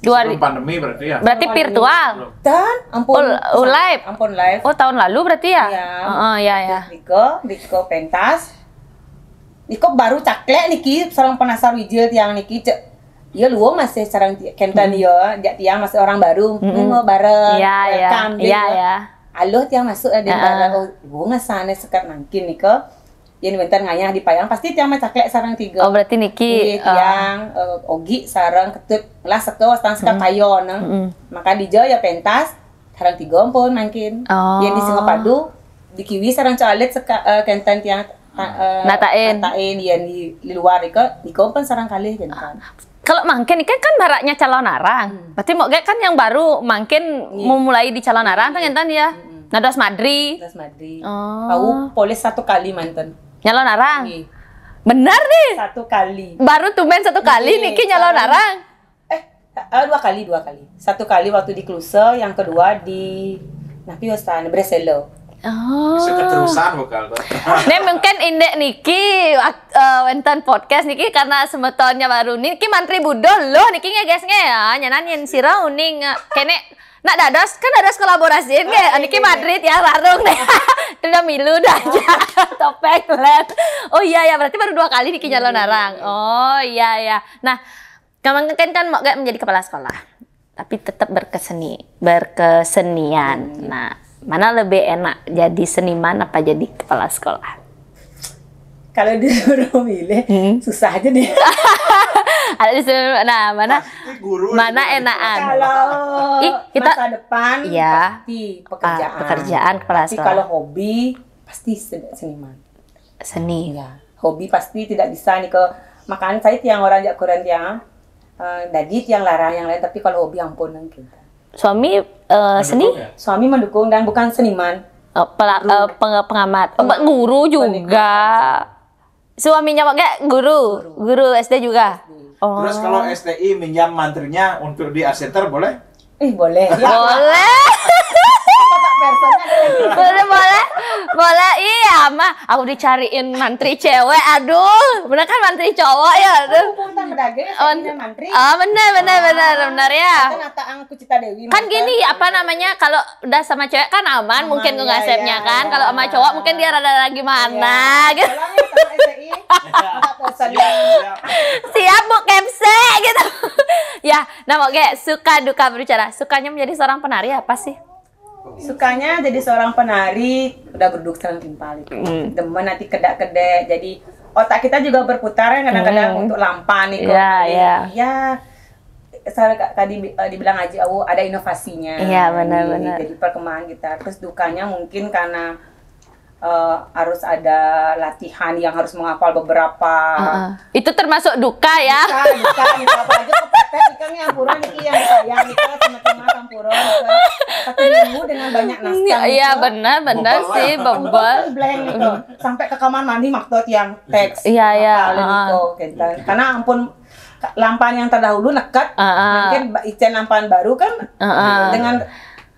Dua Sebelum pandemi berarti ya. Berarti virtual. Dan ampun Oh, oh, live. Ampun live. Oh, tahun lalu berarti ya? Iya. Heeh, ya ya. Niko, niko pentas. Niko baru caklek niki sarang penasar wijil tiang niki cek. Ya lu masih sarang ti- kenten ya, jak tiang masih orang baru. Ini mau bareng. Iya, iya. Welcome, Iya, gitu. Iya. Aluh tiang masuk di Heeh. bareng. Oh, bunga sana sekat nangkin niko. Yang bentar ngayah di Payang pasti tiang macaklek sarang tiga. Oh, berarti niki Iya, eh, tiang eh, Ogi sarang Ketut lah seke wastang seka kayon. Nah. Maka dijo ya pentas sarang tiga pun mangkin. Oh. Yang di Singapadu di Kiwi sarang coalit seka eh, kenten tiang ta- eh, Natain. Natain yang di, di luar iko di pun sarang kalih kenten. Kalau mangkin kan kan maraknya calon arang. Berarti mau kan yang baru mangkin memulai di calon arang kan enten ya. Nados Madri. Terus Madri. Oh. Tahu polis satu kali manten. Nyalon arang. Iya. Benar nih. Satu kali. Baru tumben satu kali Iya, niki nyalon sekarang- arang. Eh, eh, dua kali, dua kali. Satu kali waktu di Kluse, yang kedua di Napi Wastana Breselo. Oh. Bisa keterusan bakal tuh. Nih mungkin indek niki wak- eh, wenten podcast niki karena semetonnya baru niki mantri buduh loh niki nggih guys nggih ya nyanan yen sira uning eh, kene nak dados kan dados kolaborasi nggih niki Madrid ya larung nih. Sudah milu dah aja topeng len. Oh iya ya berarti baru dua kali niki nyalon arang. Oh iya ya. Nah, kamu kan kan mau gak menjadi kepala sekolah tapi tetap berkeseni berkesenian. Nah, Mana lebih enak, jadi seniman apa jadi kepala sekolah? Kalau disuruh milih, hmm. susah aja deh. Ada disuruh, nah mana? Pasti guru. Mana enakan? Kalau Ih, kita, masa depan, ya, pasti pekerjaan. Ah, pekerjaan, kepala sekolah. Tapi kalau hobi, pasti seniman. Seni. Ya, hobi pasti tidak bisa nih ke. Makanya saya tiang orang jak kurang tiang. Uh, jadi tiang larang yang lain, tapi kalau hobi ampun gitu. Suami uh, seni? Ya? Suami mendukung dan bukan seniman. Uh, pela, uh, peng, pengamat, hmm. Guru juga. Suaminya Mak Gek guru, guru, guru S D juga. Oh. Terus kalau S T I minjam mantrinya untuk di art center boleh? Ih boleh. Ya. Boleh. Boleh, boleh. Boleh, iya mah. Aku dicariin mantri cewek, aduh. Bener kan mantri cowok ya? Aduh. Oh, mantri. Oh, bener, bener, bener, bener ya. Kan Cita Dewi. Kan gini, apa namanya, kalau udah sama cewek kan aman, aman mungkin ya, ngasepnya ya, kan. Ya. Kalau sama cowok mungkin dia rada-rada gimana ya, gitu. Siap, siap. Siap Bu Kepse gitu. Ya, nah Mak Gek, suka duka berbicara. Sukanya menjadi seorang penari apa sih? Sukanya jadi seorang penari, udah geduk sekarang timpal itu. Hmm. Demen nanti kedek-kedek. Jadi otak kita juga berputar ya kadang-kadang hmm. Untuk lampan nih. Iya, iya. Ya, saya tadi eh, dibilang aja, oh ada inovasinya. Iya, benar-benar. Jadi perkembangan kita. Terus dukanya mungkin karena uh, harus ada latihan yang harus menghafal beberapa. Uh -uh. Itu termasuk duka ya? Duka, duka, duka. Apalagi kepepet ikan yang pura nih yang saya nih sama-sama sampura. Satu minggu dengan banyak naskah. Iya, benar, benar sih, bebel. Blank gitu. Sampai ke kamar mandi maksud yang teks. Iya, iya. Uh -uh. Karena ampun lampan yang terdahulu nekat, uh -uh. Mungkin icen lampan baru kan uh -uh. Dengan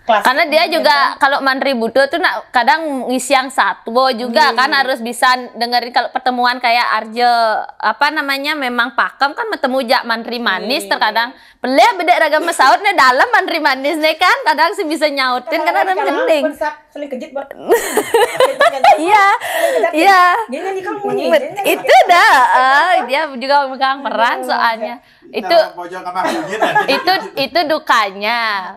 Kelas karena dia juga kalau mantri budo tuh nak kadang ngisi yang satwo juga hmm. Kan harus bisa dengerin kalau pertemuan kayak arjo apa namanya memang pakem kan bertemu jak mantri manis hmm. Terkadang pelih bedek ragam mesaut nih dalam mantri manis nih kan kadang sih bisa nyautin karena ada mending iya iya itu dah uh, dia juga megang peran soalnya itu itu itu dukanya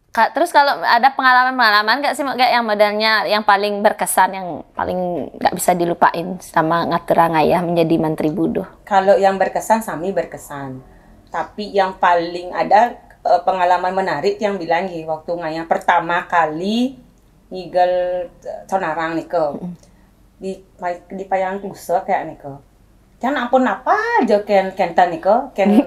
Kak, terus kalau ada pengalaman-pengalaman gak sih gak yang modelnya yang paling berkesan yang paling gak bisa dilupain sama ngatur ngayah menjadi mantri budo? Kalau yang berkesan sami berkesan. Tapi yang paling ada eh, pengalaman menarik yang bilang gini, waktu ngayah pertama kali ngigel eh, Conarang niko di di payang tusa kayak niko. Kan ampun apa aja ken kenten niko ken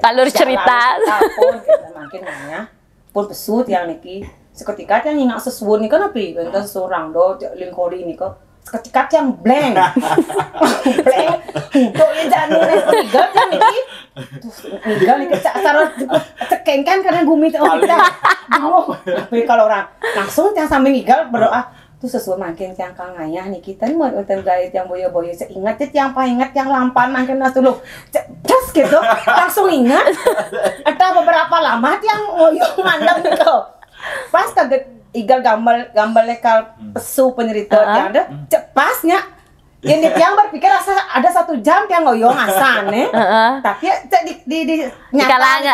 alur cerita. Ampun, makin ngayah. Pun pesut yang niki. Seketika tiang ingat sesuun nika napi, enten seorang do lingkori nika. Seketika tiang blank. Blank. Untuk ya janu nih tiga tiang niki. Terus tiga niki cak sarot cekengkan karena gumi tuh kita. Bingung. Tapi kalau orang langsung tiang sambil ngigal berdoa. Tuh sesuai makin tiang kang ngayah niki ten mau enten gaya tiang boyo-boyo cek ingat cek tiang paingat tiang lampan makin nas dulu cek just gitu langsung ingat ada beberapa lama tiang ngoyo mandang gitu pas kaget igal gambar gambar lekal pesu penyerita tiang ada cek pasnya ini tiang berpikir asa ada satu jam tiang ngoyo ngasan nih tapi cek di di di nyata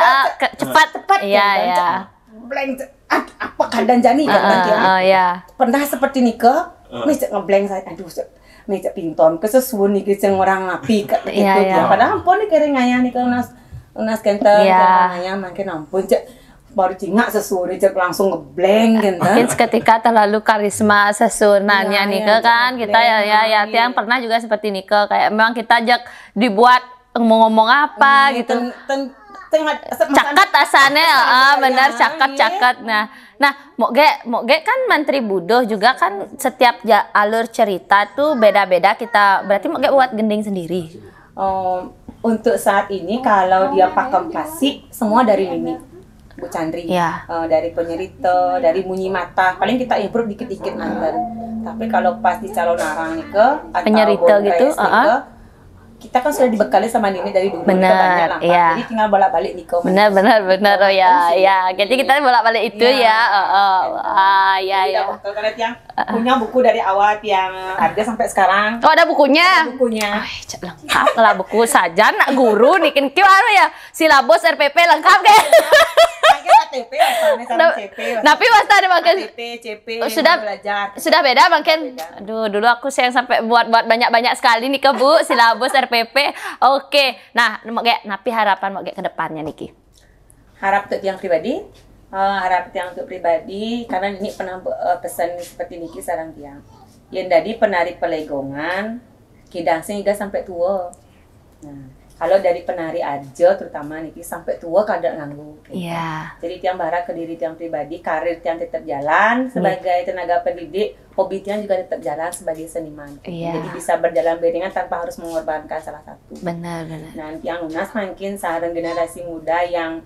cepat cepat iya iya blank apa keadaan jani kan uh, uh, ya. Pernah seperti nika uh. Nih cek ngeblank saya aduh cek nih cek pinton ke sesuun nih cek orang api ke iya, itu iya. Padahal ampun nih kering ayah nih ke nas nas kenten iya. Ayah makin ampun cek baru cingak sesuun cek langsung ngeblank gitu. Mungkin seketika terlalu karisma sesuunannya ya, nih ya, kan kita ya ya ya yang pernah juga seperti nika kayak memang kita ajak dibuat mau ngomong apa hmm, gitu. Ten, ten, cakat asane ah benar cakat cakat nah nah moge moge kan mantri budo juga kan setiap ja, alur cerita tuh beda-beda kita berarti moge buat gending sendiri oh, untuk saat ini kalau dia pakem klasik semua dari Mimi Bu Chandri ya. Uh, dari penyerita dari munyi mata paling kita improve dikit-dikit anten tapi kalau pas di calon arang nih ke penyerita gitu uh -uh. Kita kan sudah dibekali sama Nini dari dulu. Benar, iya. Jadi tinggal bolak-balik Niko. Benar, benar, benar. Oh ya, ya. Jadi kita bolak-balik itu ya. Oh, oh. Ah, ya, ya. Karena tiang punya buku dari awal tiang ada sampai sekarang. Oh, ada bukunya. Ada bukunya. Ay, lengkap lah buku saja nak guru nih kan kieu anu ya. Silabus R P P lengkap deh. T P, asalnya sama Nah, C P, tapi masa ada makan T P, C P, Oh, sudah- belajar. Sudah beda makin. Aduh, dulu aku yang sampai buat-buat banyak-banyak sekali nih ke Bu, silabus R P P. Oke. Nah, mau kayak napi harapan mau kayak ke depannya niki. Harap untuk tiang pribadi, eh, harap tiang untuk pribadi karena ini pernah eh, pesan seperti niki sarang tiang. Yang dari penari pelegongan, kidang sing juga sampai tua. Nah, kalau dari penari aja terutama niki sampai tua kada nganggu. Gitu. Iya. Jadi tiang berharap ke diri tiang pribadi, karir tiang tetap jalan sebagai tenaga pendidik, hobi tiang juga tetap jalan sebagai seniman. Iya. Jadi bisa berjalan beriringan tanpa harus mengorbankan salah satu. Benar, benar. Nah, tiang nunas mungkin sareng generasi muda yang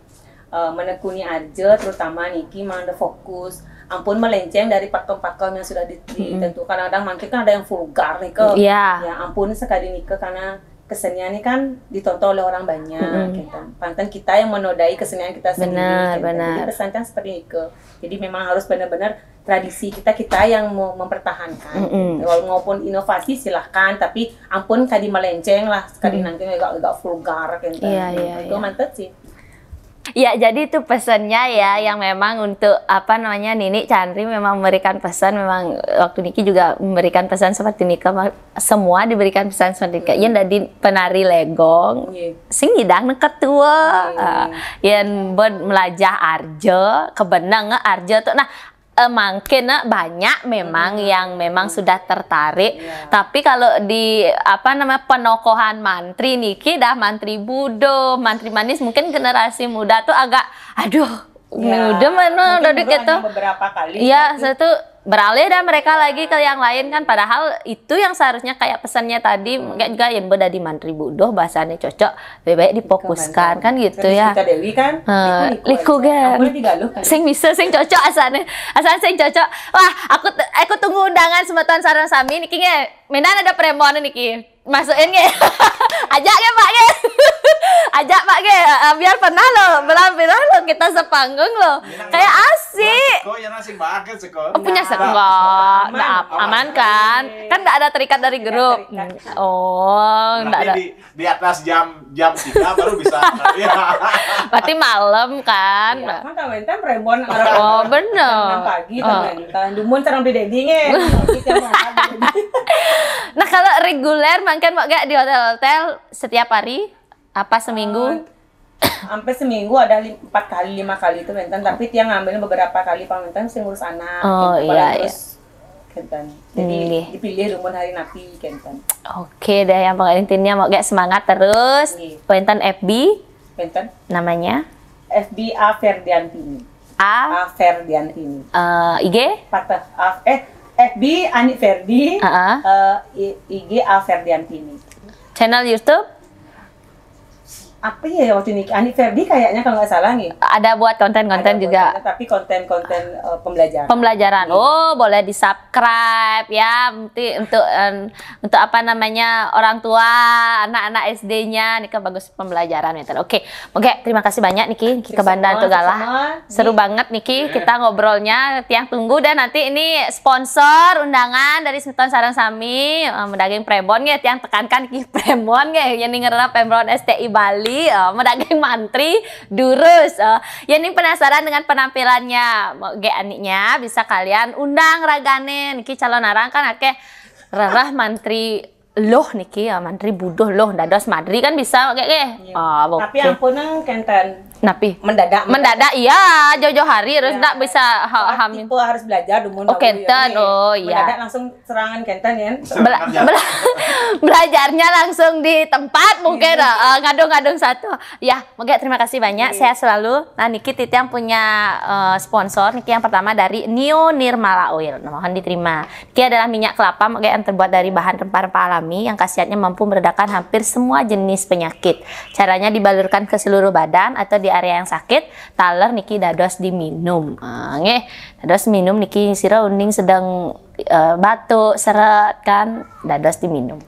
eh, menekuni aja terutama niki mang ada fokus. Ampun melenceng dari pakem-pakem yang sudah di- ditentukan. Kadang-kadang mungkin kan ada yang vulgar nih ke. Iya. Ya ampun sekali nih ke karena kesenian ini kan ditonton oleh orang banyak. Mm-mm. Gitu. Panten kita yang menodai kesenian kita sendiri. Benar, Gitu. benar. Jadi pesan saya seperti itu. Jadi memang harus benar-benar tradisi kita kita yang mau mempertahankan. Mm-mm. Gitu. Walaupun inovasi silahkan, tapi ampun kadi melenceng lah, sekali nanti agak agak vulgar gitu. Iya, iya, Itu iya. mantep sih. Ya, jadi itu pesannya ya yang memang untuk apa namanya Nini Chandri memang memberikan pesan, memang waktu niki juga memberikan pesan seperti nika, semua diberikan pesan seperti nika. Yang dari penari legong, Iya. sing ngidang neket tua, Iya. uh, yang buat melajah arja, kebenang arja tuh. Nah, eh, mungkin eh, banyak memang yang memang sudah tertarik. Iya. Tapi kalau di apa namanya penokohan mantri niki dah mantri budo, mantri manis mungkin generasi muda tuh agak aduh Ya, muda mana mungkin udah dulu dikit hanya tuh. beberapa kali. Iya, Tapi saya tuh beralih dah mereka lagi ke yang lain kan, padahal itu yang seharusnya kayak pesannya tadi kayak juga yang beda di mantri budo bahasanya cocok lebih baik difokuskan kan gitu Terus ya. Kita Dewi kan. Eh, Liku, liku aja. Kan. Kamu lebih galuh kan. Sing bisa sing cocok asane. Asane sing cocok. Wah, aku aku tunggu undangan semeton sareng sami niki nge. Menan ada premon niki. Masukin nge. Ajak nge Pak nge. Ajak Pak nge. Eh, biar pernah loh, biar pernah loh kita sepanggung loh. Kayak asik. Kok ya nasi bakar seko. Punya seko. Nah, aman kan? Kan nggak ada terikat dari grup. Oh, nggak Nanti ada. Di, di atas jam jam tiga baru bisa. Ya. Berarti malam kan? Ya, kan tahu entan premon Oh, bener. Pagi tahu entan. Dumun sareng Beli Dedi nge. Pagi tiap hari. Nah, kalau reguler mungkin mau gak di hotel-hotel setiap hari apa seminggu? Sampai seminggu ada lim- empat kali lima kali itu entan, tapi tiang ngambilnya beberapa kali pang entan sing ngurus anak. Oh, Gitu, iya, paling iya. Terus kenten. Jadi Nggih. Dipilih dumun hari napi kenten. Oke deh, yang pokoknya intinya mau gak semangat terus. Nggih. Wenten F B Kenten. Namanya? F B A Ferdiantini. A, A Ferdiantini. eh, I G? Patah. A, eh F B Ani Ferdi. Heeh. Eh, I- I G A Ferdiantini. Channel YouTube? Apa ya waktu ini Ani Ferdi kayaknya kalau nggak salah nih. Ada buat konten-konten Ada juga. Konten, tapi konten-konten eh, pembelajaran. Pembelajaran. Oh, boleh di-subscribe ya. Nanti untuk em, untuk apa namanya orang tua, anak-anak S D-nya nih kan bagus pembelajaran gitu. Oke, oke, terima kasih banyak Niki, Niki ke Banda Semua, untuk galah. Semua. Seru banget Niki kita ngobrolnya. Tiang tunggu dan nanti ini sponsor undangan dari Semeton Sarang Sami, eh, Medaging Premon ya, tiang tekankan Niki Premon ya, yang ngerera Premon S T I Bali, eh, Medaging Mantri, Durus. Eh, yang penasaran dengan penampilannya, mau ge aniknya bisa kalian undang ragane. Niki calon arang kan akeh rerah mantri loh niki ya, mantri budoh loh, dados madri kan bisa kayak ge. Iya. Ah, Tapi oke. Ampun nang kenten Napi? Mendadak. Mendadak iya, jauh-jauh hari harus Iya. ndak bisa ha- Soal hamin. Tipe harus belajar dumun Oh, dahulu, kenten. ya, nih. Oh, iya. Mendadak langsung serangan kenten ya. Bela- bela- belajarnya langsung di tempat mungkin eh, ngadung-ngadung satu. Ya, oke, terima kasih banyak. Sehat selalu. Nah, niki titiang punya eh, sponsor. Niki yang pertama dari Neo Nirmala Oil. Mohon diterima. Niki adalah minyak kelapa oke, yang terbuat dari bahan rempah-rempah alami yang khasiatnya mampu meredakan hampir semua jenis penyakit. Caranya dibalurkan ke seluruh badan atau di area yang sakit. Taler niki dados diminum. Ah, nggih. Dados minum niki sira uning sedang eh, batuk, seret kan, dados diminum.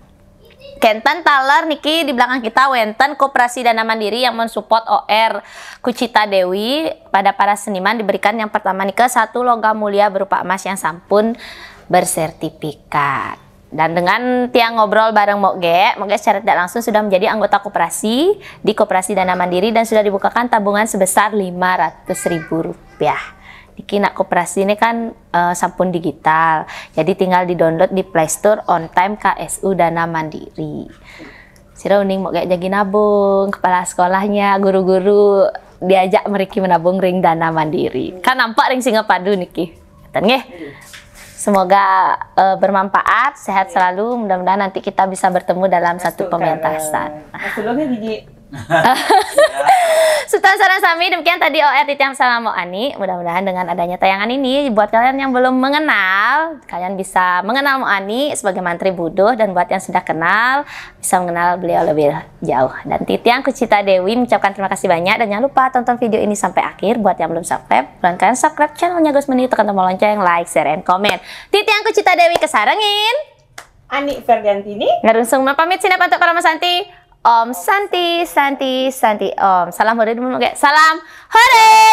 Kenten taler niki di belakang kita wenten Koperasi Dana Mandiri yang mensupport O R Kucita Dewi. Pada para seniman diberikan yang pertama nika satu logam mulia berupa emas yang sampun bersertifikat. Dan dengan tiang ngobrol bareng Mok Gek, Mok Gek secara tidak langsung sudah menjadi anggota koperasi di Koperasi Dana Mandiri dan sudah dibukakan tabungan sebesar lima ratus ribu rupiah. Niki nak koperasi ini kan eh, sampun digital, jadi tinggal di-download di Play Store, On Time K S U Dana Mandiri. Sira uning Mok Gek jagi nabung, kepala sekolahnya, guru-guru diajak mereka menabung ring Dana Mandiri. Kan nampak ring Singapadu niki. Ten nggih. Semoga eh, bermanfaat, sehat selalu. Mudah-mudahan nanti kita bisa bertemu dalam satu pementasan. Mas dulu nih Didi. Sutan sareng sami, demikian tadi O R titiang sama Mok Ani. Mudah-mudahan dengan adanya tayangan ini, buat kalian yang belum mengenal, kalian bisa mengenal Mok Ani sebagai mantri buduh, dan buat yang sudah kenal, bisa mengenal beliau lebih jauh. Dan titiang Kucita Dewi mengucapkan terima kasih banyak, dan jangan lupa tonton video ini sampai akhir. Buat yang belum subscribe, buruan kalian subscribe channelnya Gus Meni, tekan tombol lonceng, like, share, and comment. Titiang Kucita Dewi kesarengin Ani Ferdiantini. Ngarungsung pamit, sinep antuk Parama Santi. Om Santi, Santi, Santi Om. Salam hore dulu, Mok Gek. Salam hore.